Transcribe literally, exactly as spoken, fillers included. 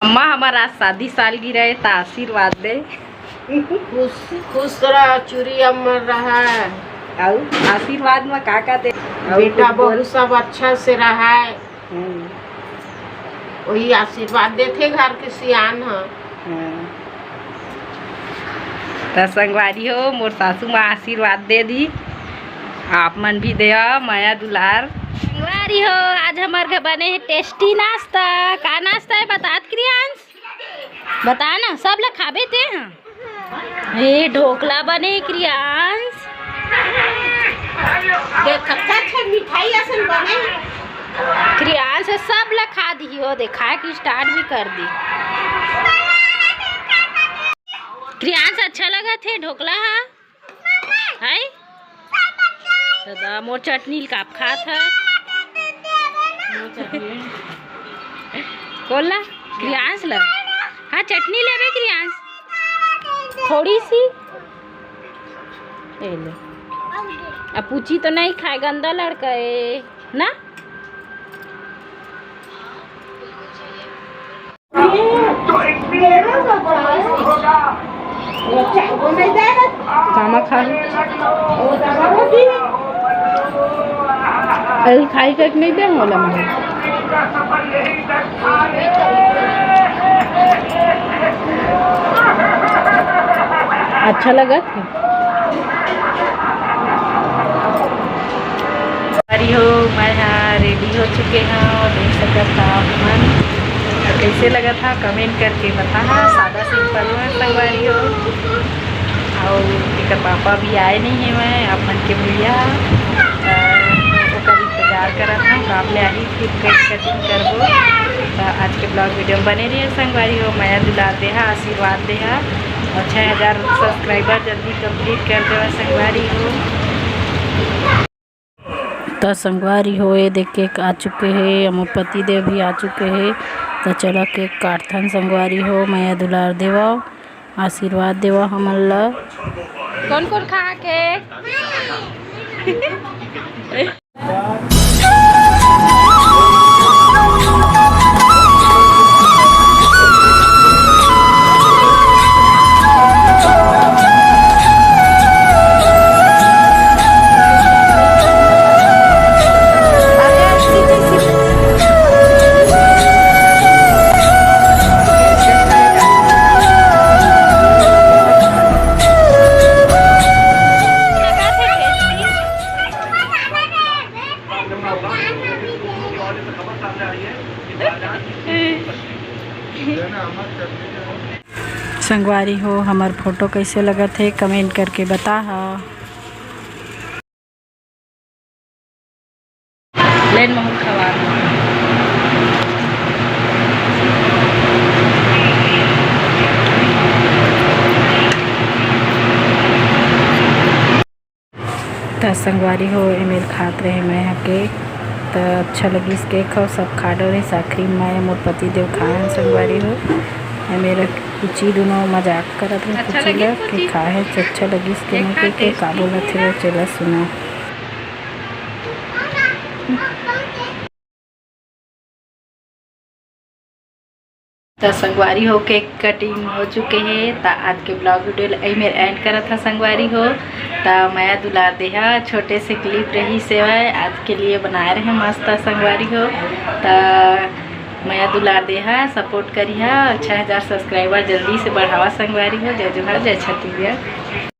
अम्मा, हमर आज शादी सालगिरह हे, त आशीर्वाद दे। खुश, खुश रह, चूरी अमर रह। अउ आशीर्वाद म का का दे? अउ बेटा कुछ बोल। बहू सब अच्छा से रह। हम्म। वही आशीर्वाद देथे घर के सियान ह। हम्म। त संगवारी हो, मोर सासू माँ आशीर्वाद दे दी, आप मन भी देव मया दुलार। संगवारी हो, आज हमर घर बने हे tasty नाश्ता। का नाश्ता हे बतात क्रियांश? बता ना, सब ला खाबे ते ह। ए, ढोकला बने क्रियांश। देख, कतका अच्छा मिठाई असन बने। क्रियांश सब ला खा दिही हो, दे, खाए के start भी कर दी। क्रियांश, अच्छा लगत हे ढोकला हा? हाय? दादा, मोर चटनी ल काप खात ह। कोन ला? क्रियांश ला? हाँ, चटनी लेबे क्रियांश? थोड़ी सी। ए ले। अब पूछी तो नहीं खाए, गंदा लड़का है ना। कामा खा। अरे खाई कट नहीं दे मोला मैं। अच्छा लगत हे। अरे हो, मैं हा ready हो चुके हव, देख सकत हा आप मन। कैसे लगत हा, comment करके बताहा। सादा simple में संगवारी हो, अउ एकर पापा भी आए नहीं हेवय, आप मन के भैया, त ओकर इंतजार करत हव, कब ले आही, फिर cake cutting करबो। त आज के vlog video में बने रहिए संगवारी हो, मया दुलार देहा, आशीर्वाद देहा, अउ छह हजार subscriber जल्दी complete कर देवा संगवारी हो। त संगवारी हो, ये देख cake आ चुके हे, मोर पति देव भी आ चुके हे। त चला cake काटथन संगवारी हो, मया दुलार देवा, आशीर्वाद देवा हमन ला। कौन कौन खा cake? संगवारी हो, हमर photo कैसे लगत हे, comment करके बताहा। लेन महूँ खवा। त संगवारी हो, एमेर खात रहे मैं ह cake, त अच्छा लगिस cake हो, सब खा डरिस। आखिरी में मैं मोर पति देव खाए हन संगवारी हो। एमेर कुची दुनों मजाक करत रहे, अच्छा कुची लगिस ला कुची? Cake खाए हे, अच्छा लगिस के cake नहीं खाए के, के tasty। का बोलत हे वो चला सुना। त संगवारी हो, cake cutting हो चुके हे। त आज के vlog video ल एही मेर end करत हा संगवारी हो। त मया दुलार देहा, छोटे से clip रहिस हेवय, आज के लिए बनाए रहे मस्त संगवारी हो। त मया दुलार देहा, support करिहा, छह हजार subscriber जल्दी से बढ़ावा संगवारी हो। जय जोहार, जय छत्तीसगढ़।